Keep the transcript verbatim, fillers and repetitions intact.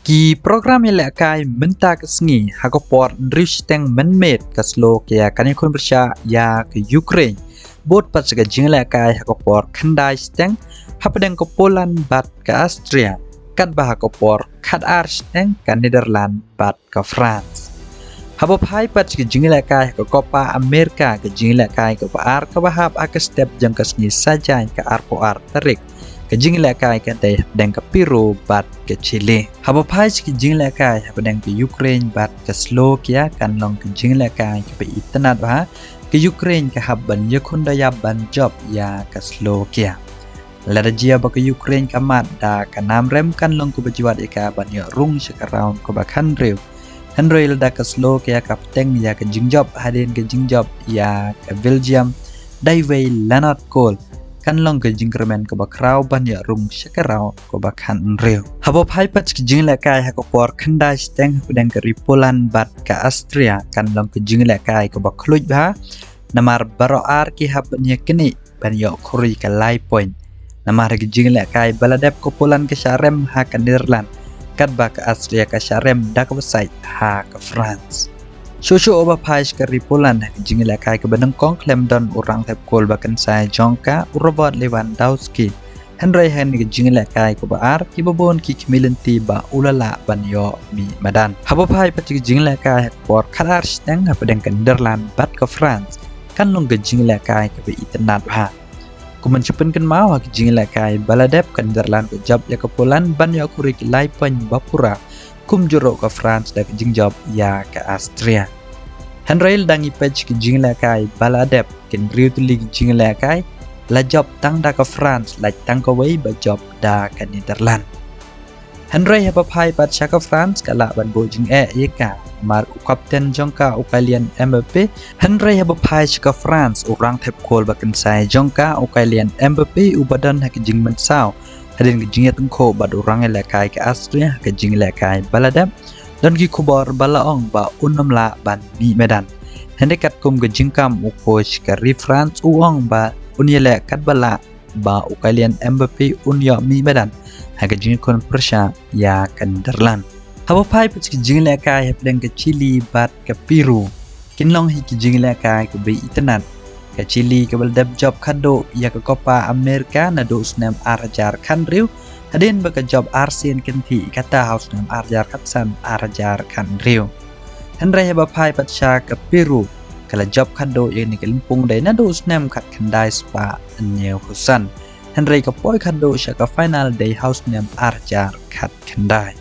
Ki program ïalehkai mynta ka sngi ha ka por hynriew shiteng mynmiet ka Slovakia kan ïakhun pyrshah ïa ka Ukraine. Bud pat sha ka jinglehkai ha ka por khyndai shiteng hapdeng ka Poland bad ka Austria. Katba ha ka por khatar shiteng ka Netherlands bad ka France. Haba phai pat sha ka jinglehkai ha ka Copa America, ka jinglehkai kaba ar kaba hap ha ka step jong ka sngi Saitjaiñ ka arphew ar tarik. Ka jinglehkai ka dei hapdeng ka Peru bad ka Chile. Haba phai sha ka jinglehkai hapdeng ka Ukraine bad ka Slovakia kan long ka jinglehkai kaba itynnad bha. Ka Ukraine ka hap ban ïakhun da ïap ban jop ïa ka Slovakia. Lada jia ba ka Ukraine ka mad, da ka nam rem kan long kaba jwat ïa ka ban ïoh rung sha ka round kaba khathynriew. Hynrei lada ka Slovakia ka bteng ïa ka jingjop hadien ka jingjop ïa ka Belgium da iwei la nod kol, kan long ka jingkyrmen kaba khraw ban ïoh rung sha ka round kaba khathynriew. Haba phai pat sha ka jinglehkai ha ka por khyndai shiteng hapdeng ka ri Poland bad ka Austria kan long ka jinglehkai kaba khluid bha. Namar baroh ar ki hap ban ïa knieh ban ïoh khuri ka lai point. Namar ha ka jinglehkai ba la dep ka Poland ka shah rem ha ka Netherlands, katba ka Austria ka shah rem da kaba sait ha ka France. Shuh shuh ba phai sha ka ri Poland ha ka jinglehkai kaba nyngkong khlem don u rangthep kol ba kynsai jong ka, u Robert Lewandowski. Hynrei ha kane ka jinglehkai kaba ar, kiba bun ki khmih lynti ba u la lah ban ïoh mih madan. Haba phai pat sha ka jinglehkai ha ka por khatar shiteng hapdeng ka Netherlands bad ka France, kan long ka jinglehkai kaba itynnad bha. Kumba shu pynkynmaw, ha ka jinglehkai ba la dep ka Netherlands ka jop ïa ka Poland ban ïoh khuri ki lai point ba pura, kumjuh ruh ka France da ka jingjop ïa ka Austria. Hynrei lada ngi peit sha ka jinglehkai ba la dep, ki hynriew tylli ki jinglehkai la jop tang da ka France, lait tang kawei ba jop da ka Netherlands. Hynrei haba phai pat sha ka France ka lah ban buh jingeh ïa ka, namar u kapten jong ka u Kylian Mbappe. Hynrei haba phai sha ka France, u rangthep kol ba kynsai jong ka u Kylian Mbappe uba don ha ka jingmynsaw hadien ka jingïatyngkhuh bad u rangïalehkai ka Austria ha ka jinglehkai ba la dep, don ki khubor ba la ong ba un ym lah ban mih madan. Hynrei katkum ka jingkam u coach ka ri France u ong ba un ïaleh katba lah ba u Kylian Mbappe un ïoh mih madan ha ka jingïakhun pyrshah ïa ka Netherlands. Haba phai pat sha ka jinglehkai hapdeng ka Chile bad ka Peru, kin long hi ki jinglehkai kaba itynnad. Ka Chile kaba la dep jop khadduh ïa ka Copa America naduh u snem ar hajar khathynriew, hadien ba ka jop arsien kynthih kata ha u snem ar hajar khatsan ar hajar khathynriew. Hynrei haba phai pat sha ka Peru, ka la jop khadduh ïa kane ka lympung dei naduh u snem khatkhyndai spah hynñiewphew san. Hynrei ka poi khadduh sha ka final dei ha u snem ar hajar khatkhyndai.